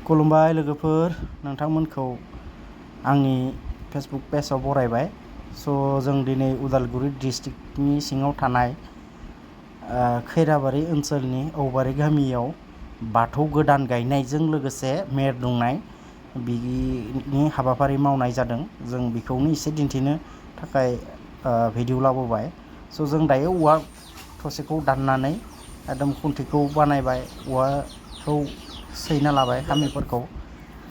खुलुमबाय लोगोफोर, नोंथांमोनखौ आंनि फेसबुक पेजाव बरायबाय। जों दिनै उदालगुरि डिस्ट्रिक्टनि सिङाव थानाय खैराबारि ओनसोलनि औबारि गामियाव बाथौ गोदान गायनायजों लोगोसे मेहेर दुंनाय बिनि हाबाफारि मावनाय जादों। जों बेखौनो एसे दिन्थिनो थाखाय भिडिअ लाबोबाय। जों दायो औवा थसेखौ दाननानै एकदम खुन्थिखौ बानायबाय, औवाखौ सैना लाबाय, खामिफोरखौ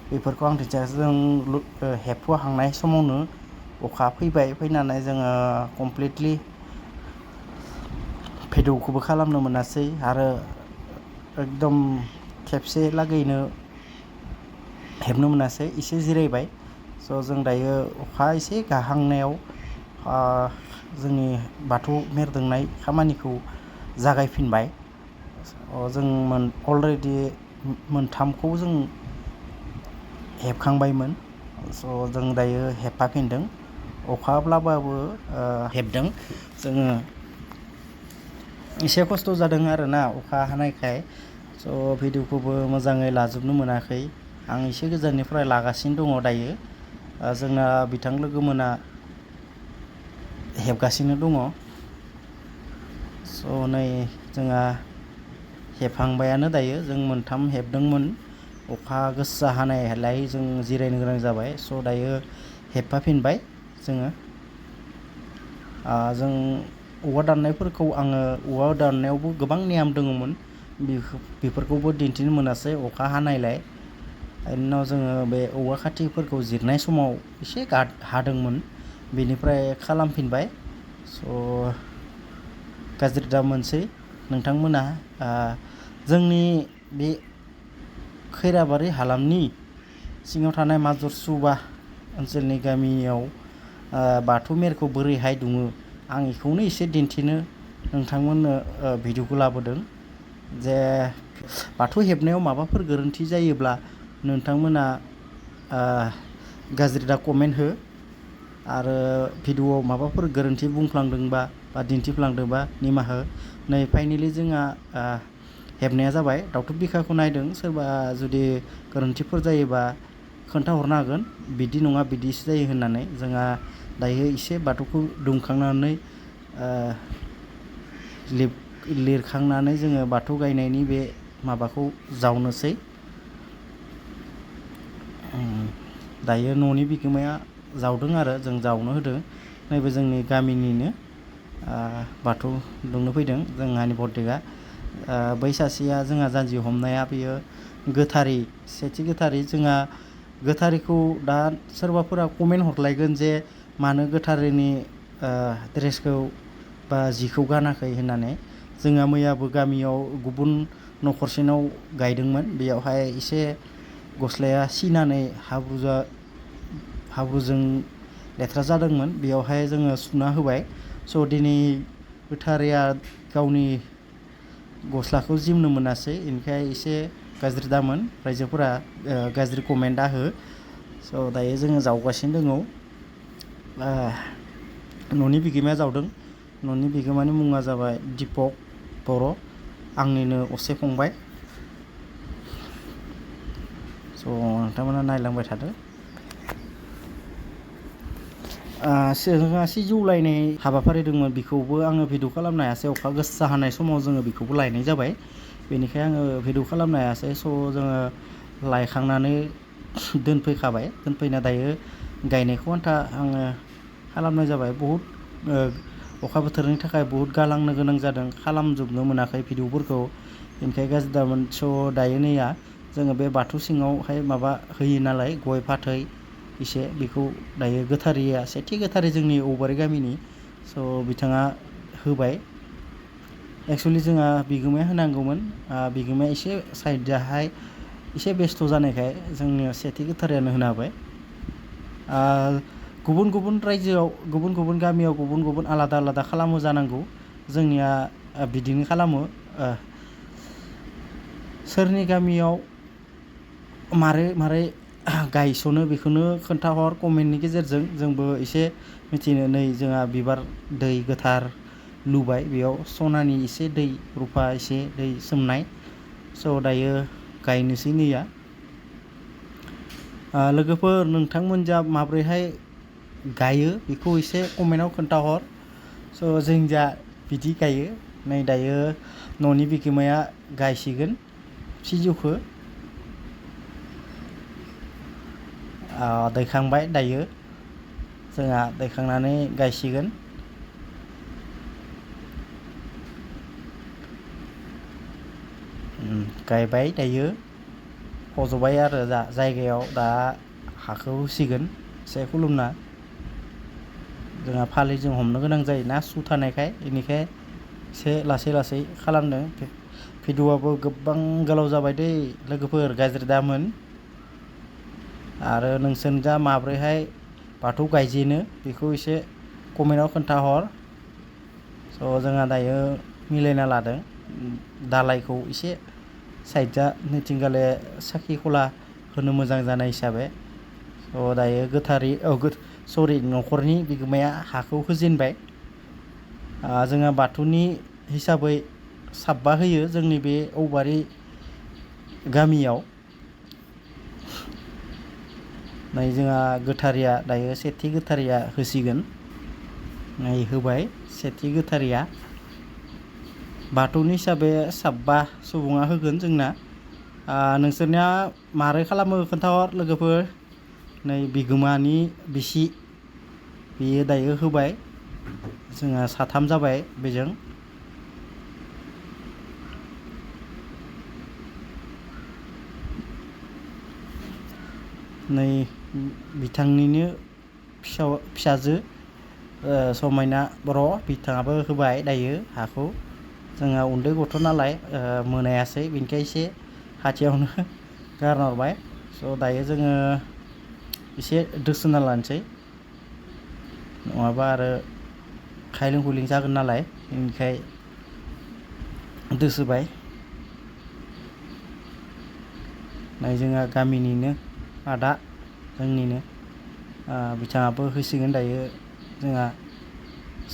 बेफोरखौ आं दिन्थियाखै। जों हेबफुहांनाय समावनो अखा फैबाय, फैनानै जोङो कमप्लिटलि भिडिअखौबो खालामनो मोनासै आरो एकदम खेबसे लागैनो हेबनो मोनासै, एसे जिरायबाय। जों दायो अखा एसे गाहांनायाव जोंनि बाथौ मेहेर दुंनाय खामानिखौ जागायफिनबाय। जों अलरेडि मोनथामखौ जों हेबखांबायमोन। जों दायो हेबफाफिनदों, अखाब्लाबाबो हेबदों। जोङो एसे खस्थ' जादों आरोना अखा हानायखाय। भिडिअखौबो मोजाङै लाजोबनो मोनाखै। आं एसे गोजाननिफ्राय लागासिनो दङ दायो। जोंना बिथां लोगोमोना हेबगासिनो दङ। नै जोंहा हेबहांबायानो दायो। जों मोनथाम हेबदोंमोन, अखा गोसा हानायलाय जों जिरायनो गोनां जाबाय। दायो हेबफाफिनबाय जोङो। जों औवा दाननायफोरखौ आङो औवा दाननायावबो गोबां नेम दङमोन, बेफोरखौबो दिन्थिनो मोनासै अखा हानायलाय। बेनि उनाव जोङो बे औवा खाथिफोरखौ जिरनाय समाव एसे हादोंमोन, बेनिफ्राय खालामफिनबाय। गाज्रि दा मोनसै नोंथांमोना। जोंनि बे खैराबारि हालामनि सिङाव थानाय माजरसुबा ओनसोलनि गामियाव बाथौ मेहेरखौ बोरैहाय दुङो, आं बेखौनो एसे दिन्थिनो नोंथांमोननो भिडिअखौ लाबोदों। जे बाथौ हेबनायाव माबाफोर गोरोन्थि जायोब्ला नोंथांमोना गाज्रि दा कमेन्ट हो, आरो भिडिअआव माबाफोर गोरोन्थि बुंफ्लांदोंबा बा दिन्थिफ्लांदोंबा निमाहा हो। नै फाइनेलि जोंहा हेबनाया जाबाय। दाउथु बिखाखौ नायदों, सोरबा जुदि गोरोन्थिफोर जायोबा खोन्थाहरनो हागोन, बिदि नङा बिदिसो जायो होननानै। जोंहा दायो एसे बाथौखौ दुमखांनानै लिरखांनानै जोङो बाथौ गायनायनि बे माबाखौ जावनोसै। दायो न'नि बिगोमाया जावदों आरो जों जावनो होदों। नैबे जोंनि गामिनिनो बाथौ दुमनो फैदों जोंहानि बरदेगा। बै सासेया जोंहा जानजि हमनाया बेयो गोथारि, सेथि गोथारि। जोंहा गोथारिखौ दा सोरबाफोरा कमेन्ट हरलायगोन जे मानो गोथारिनि ड्रेसखौ बा जिखौ गानाखै होननानै। जोंहा मैयाबो गामियाव गुबुन न'खरसेनाव गायदोंमोन, बेयावहाय एसे गस्लाया सिनानै हाब्रुजों लेथ्रा जादोंमोन, बेयावहाय जोङो सुना होबाय। दिनै गोथारिया गावनि गस्लाखौ जिमनो मोनासै, बेनिखाय एसे गाज्रि दामोन। रायजोफोरा गाज्रि कमेन्ट दा हो। दायो जोङो जावगासिनो दङ। न'नि बिगोमाया जावदों। न'नि बिगोमानि मुङा जाबाय दिपक बर', आंनिनो असे फंबाय। नोंथांमोना नायलांबाय थादो। जोंहा सिजौ लायनाय हाबाफारि दंमोन, बेखौबो आङो भिडिअ खालामनो हायासै। अखा गोसा हानाय समाव जोङो बेखौबो लायनाय जाबाय, बेनिखायनो आङो भिडिअ खालामनो हायासै। जोङो लायखांनानै दोनफैखाबाय। दोनफैना दायो गायनायखौ आन्था आङो खालामनाय जाबाय। बहुद अखा बोथोरनि थाखाय बहुद गालांनो गोनां जादों, खालामजोबनो मोनाखै भिडिअफोरखौ, बेनिखाय गाज्रि दामोन। दायो नैया जोङो बे बाथौ सिङावहाय माबा होयो नालाय, गय फाथै एसे, बेखौ दायो गोथारिया, सेथि गोथारि जोंनि औबारि गामिनि, बिथाङा होबाय। एक्सुवेलि जोंहा बिगोमाया होनांगौमोन, बिगोमाया एसे साइडजाहाय एसे बेस्थ' जानायखाय जोंनि सेथि गोथारियानो होना होबाय। गुबुन गुबुन रायजोआव, गुबुन गुबुन गामियाव गुबुन गुबुन आलादा आलादा खालामो जानांगौ। जोंनिया बिदिनो खालामो। सोरनि गामियाव मारै गायसनो बेखौनो खोन्थाहर कमेन्टनि गेजेरजों, जोंबो एसे मिथिनो। नै जोंहा बिबार दै गोथार लुबाय, बेयाव सनानि एसे दै, रुफा एसे दै सोमनाय। दायो गायनोसै नैया। लोगोफोर नोंथांमोन जा माब्रैहाय गायो बेखौ एसे कमेन्टआव खोन्थाहर। जों जा बिदि गायो। नै दायो न'नि बिगोमाया गायसिगोन सिजौखौ। दैखांबाय दायो जोंहा दैखांनानै गायसिगोन। गायबाय दायो फज'बाय आरो जायगायाव दा हाखौ होसिगोन एसे खुलुमना। जोंहा फालिजों हमनो गोनां जायोना सु थानायखाय, बेनिखाय एसे लासै लासै खालामदों। भिडिअ'आबो गोबां गोलाव जाबाय दै लोगोफोर, गाज्रि दामोन। आरो नोंसोरजा माब्रैहाय बाथौ गायजेनो बेखौ एसे कमेन्टआव खोन्थाहर। जोंहा दायो मिलायना लादों दालायखौ एसे साइडजा नैथिंगाले साखि खला होनो मोजां जानाय हिसाबै। दायो न'खरनि बिगोमाया हाखौ होजेनबाय। जोंहा बाथौनि हिसाबै साबा होयो जोंनि बे औबारि गामियाव। नै जोंहा गोथारिया दायो सेथि गोथारिया होसिगोन। नै होबाय सेथि गोथारिया। बाथौनि हिसाबै साबा सुबुङा होगोन जोंना। नोंसोरनिया मारै खालामो खोन्थाहर लोगोफोर। नै बिगोमानि बिसि बेयो दायो होबाय। जोंहा साथाम जाबाय बेजों। नै बिथांनिनो फिसाजो समायना बर' बिथाङाबो होबाय दायो हाखौ। जोंहा उन्दै गथ' नालाय मोनायासै, बेनिखाय एसे खाथियावनो गारना हरबाय। दायो जोङो एसे दोसोना लानोसै, नङाबा आरो खायलें खुइलें जागोन नालाय, बेनिखाय दोसोबाय। नै जोंहा गामिनिनो आदा जोंनिनो बिथाङाबो होसिगोन दायो। जोंहा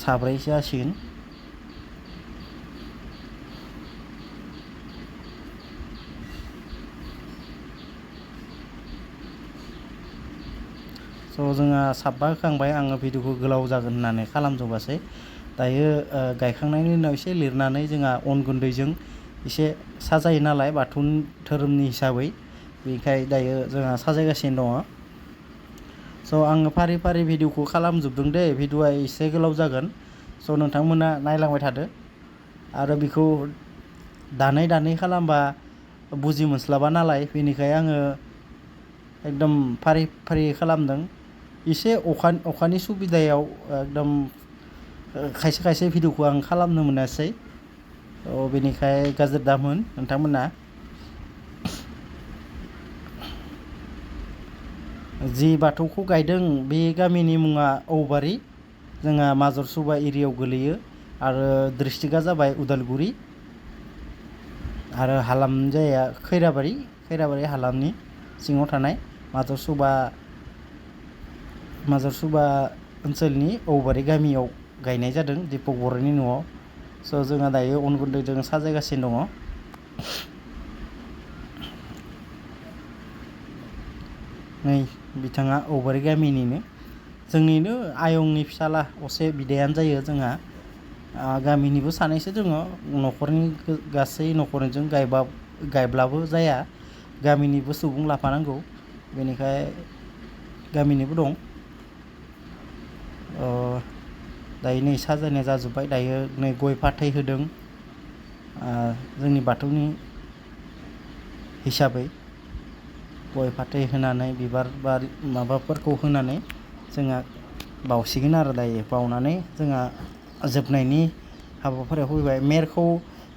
साब्रैसो जासिगोन। जोंहा साबा होखांबाय। आङो भिडिअ'खौ गोलाव जागोन होननानै खालामजोबासै। दायो गायखांनायनि उनाव एसे लिरनानै जोंहा अन गुन्दैजों एसे साजायो नालाय बाथौ धोरोमनि हिसाबै, बेनिखाय दायो जोंहा साजायगासिनो दङ। आङो फारि फारि भिडिअ'खौ खालामजोबदों दे, भिडिअ'आ एसे गोलाव जागोन। नोंथांमोना नायलांबाय थादो। आरो बेखौ दानै दानै खालामबा बुजि मोनस्लाबा नालाय, बेनिखाय आङो एकदम फारि फारि खालामदों। एसे अखानि सुबिदायाव एकदम खायसे खायसे भिडिअ'खौ आं खालामनो मोनासै। बेनिखाय गाज्रि दामोन नोंथांमोना। जि बाथौखौ गायदों बे गामिनि मुङा औबारि। जोंहा माजरसुबा एरियायाव गोलैयो। आरो डिस्ट्रिक्टआ जाबाय उदालगुरि। आरो हालाम जायगाया खैराबारि हालामनि सिङाव थानाय माजरसुबा ओनसोलनि औबारि गामियाव गायनाय जादों दिपक बर'नि न'आव। जोंहा दायो अन गुन्दैजों साजायगासिनो दङ। नै बिथाङा औबारि गामिनिनो, जोंनिनो आयंनि फिसाला असे बिदायानो जायो जोंहा। गामिनिबो सानैसो दङ। न'खरनि गासै न'खरनिजों गायब्लाबो जाया, गामिनिबो सुबुं लाफानांगौ, बेनिखाय गामिनिबो दं। दायो नै साजायनाय जाजोब्बाय। दायो नै गय फाथै होदों जोंनि बाथौनि हिसाबै। गय फाथै होनानै बिबार बारि माबाफोरखौ होनानै जोंहा बावसिगोन आरो दायो। बावनानै जोंहा जोबनायनि हाबाफारियाव फैबाय।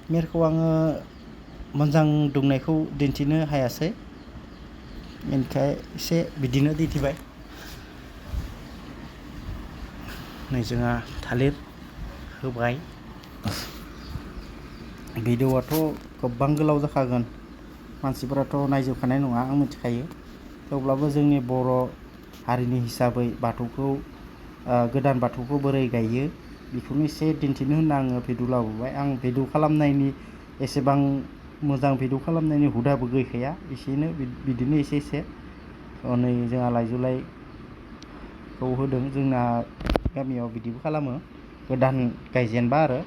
मेरखौ आङो मोजां दुंनायखौ दिन्थिनो हायासै, बेनिखाय एसे बिदिनो दिन्थिबाय। नै जोंहा थालिर होबाय। भिडिअ'आथ' गोबां गोलाव जाखागोन, मानसिफोराथ' नायजोबखानाय नङा आं मिथिखायो। थेवब्लाबो जोंनि बर' हारिनि हिसाबै बाथौखौ गोदान बाथौखौ बोरै गायो बेखौनो एसे दिन्थिनो होनना आङो भिडिअ' लाबोबाय। आं भिडिअ' खालामनायनि एसेबां मोजां भिडिअ' खालामनायनि हुदाबो गैखाया, बिदिनो एसे नै जोंहा लाइजौलाइखौ होदों। जोंना गामियाव बिदिबो खालामो गोदान गायजेनबा आरो।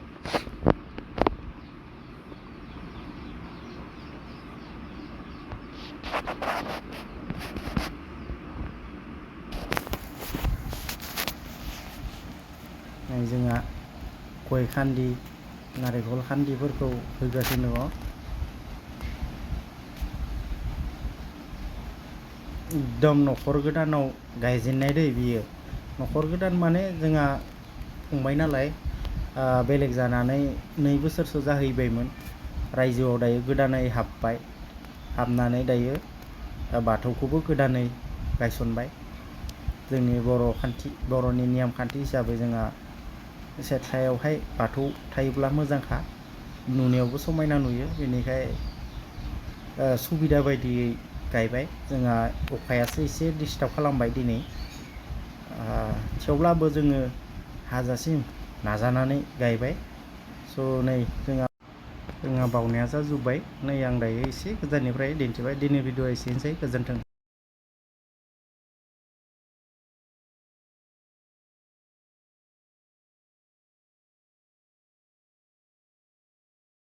जोंहा गय खान्दि नारेंखल खान्दिफोरखौ होगासिनो दङ। एकदम न'खर गोदानाव गायजेननाय दै बियो। न'खर गोदान माने जोंहा फंबाय नालाय बेलेग जानानै 2 बोसोरसो जाहैबायमोन। रायजोआव दायो गोदानै हाबनानै दायो बाथौखौबो गोदानै गायसनबाय। जोंनि बर'नि नेम खान्थि हिसाबै जोंहा सेथ्लायावहाय बाथौ थायोब्ला मोजांखा, नुनायावबो समायना नुयो। बेनिखाय सुबिदा बायदियै गायबाय। जोंहा अखायासो एसे डिस्टार्ब खालामबाय दिनै, थेवब्लाबो जोङो हाजासिम नाजानानै गायबाय। नै जोंहा बावनाया जाजोब्बाय। नै आं दायो एसे गोजाननिफ्राय दिन्थिबाय। दिनै भिडिअ'आ एसेनोसै, गोजोन्थों।